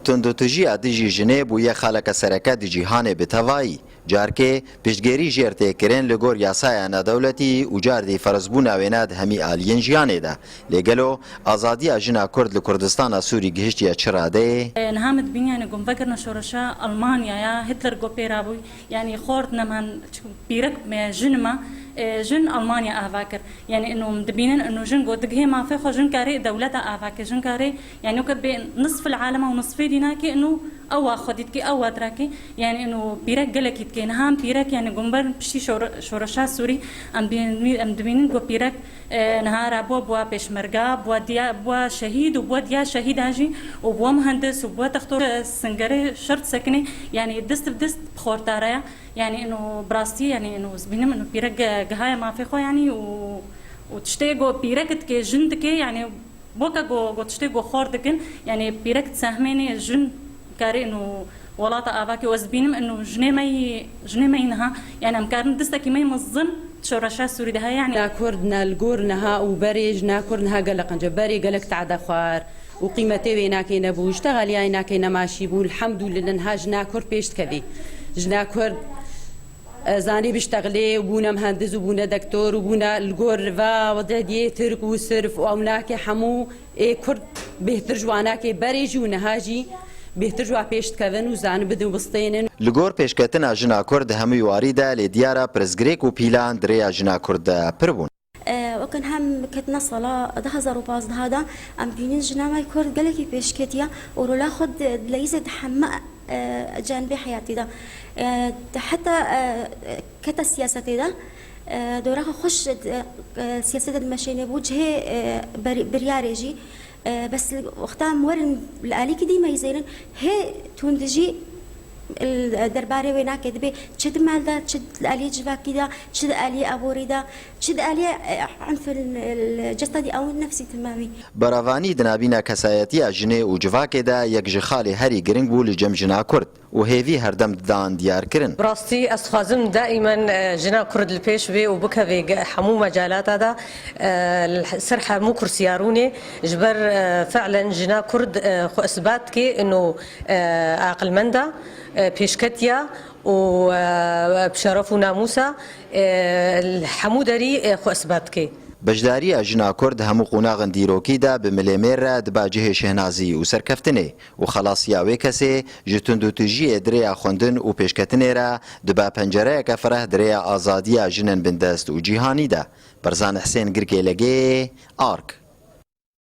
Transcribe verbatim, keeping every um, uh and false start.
Tundûtijiya dijî jinê bûye xaleke sereke di cîhanê bi tevayî. Carkê piştgêrî jêr tê kirin li gor yasaya nedewletî û cardî ferzbûna wêne di hemî aliyên jiyanê de. Lê gelo azadiya jina Kurd li Kurdistana Sûrî gihiştiye çi radeyê? E, niha min dibîne, yanî, ku em vegirine şoreşa Almanyaya, Hitler ku pê rabûy, yanî, xort neman, çi pîrek me, jin me, e, jin Almanya ava kir. Yanî, ino em dibînin, ino jin ku digihê mafê xwe, jin karê dewleta ava kir, jin karê, yanî, weke bê nisfil alema û nisfê dî nake, ino ew wa xwedî dike, ew wa dirakê. Yanî, ino pîrek gelekî dike. Niha em pîrek, yanî, gumber piştî şore-, şoreşa Sûrî, em bîn-, em dibînin ku pîrek, e, niha ra bû, bû pêşmerga, bû diya, bû şehîd û bû diya şehîda jî û bû muhendis û bû textor, e, singerê şert sekinê, yanî dest bi dest bi xortara ya. Yanî ino bi rastî, yanî ino ez bînim ino pîrek ge-, gihaye mafê xwe, yanî û, û tiştê ku pîrek dike, jin dike, yanî boke ku, ku tiştê ku xor dikin, yanî pîrek disehmêne jin karê ino welata avakê û ez bînim ino jinê me yî, jinê me yî niha, yanî em karin distekî me yî mezin şoreşa Sûrî de heye, yanî. Na Kurd ne li gor niha û berê jina Kurd niha gelek qenc e. Berê gelek tade xwar û qîmetê wê nakê nebû. Ji texeliyayê nakê nemaşî bû. Elhamdulillah niha jina Kurd pêş dikevî. Jina Kurd, e, zanî biştexilê û bûne muhendiz û bûne dektor û bûne li gor riva wedediyê Tirk û Sirf û ew nakê hemû ê Kurd bêhtir ji wan nakê berê jî û niha jî bêhtir ji wan pêş dikevin û zanî bidin bistênin. Li gor pêşketina jina Kurd di hemû warî de lê diyar e pirsgirêk û pîlan di rêya jina Kurd de pir bûn. E, weke niha em ketine sala du hazar û pazdeh de, em bînin jina me Kurd gelekî pêşketiye û rola xwe di, di leyîzê di heme, e, canibê heyatî de. E, di heta, e, kete siyasetê de, e, dora xwe xweş, e, siyasetê dimeşêne bo cihê, e, ber-, biryarê jî. E, bes li wexta em werin li alîkî dî meyzênin, hê tundijî li derbarê wê nake, dibê çi di mal de, çi li aliyê civakî de, çi di aliyê aborî de, çi di aliyê, e, unf el-, cesedî ew nefsî temamî. Berevanî di nabîna kesayetiya jinê û civakê de yek ji xalê herî giring bû li cem jina Kurd û hêvî herdem didan diyar kirin. Bi rastî ez dixwazim daîmen, e, jina Kurd li pêş bê û bikeve ge-, hemû mecalata de, e, li ser hemû kursiyarûnê, ji ber, e, fe'len jina Kurd, e, xwe isbat dike, ino, e, aqilmenda, e, pêşketiya û, e, bi şeref û namûsa, e, li hemû derî, e, xwe isbat dike. Beşdariya jina Kurd hemû qonaxên dîrokî de bi milê mêr re dibe cihê şehnazî û serkeftinê û xelasiya wê kesê ji tundûtijiyê di rêya xwendin û pêşketinê re dibe pencereyeke fireh di rêya azadiya jinên bindest û cîhanî de. Berzan Husên, Girkê Legê, Ark.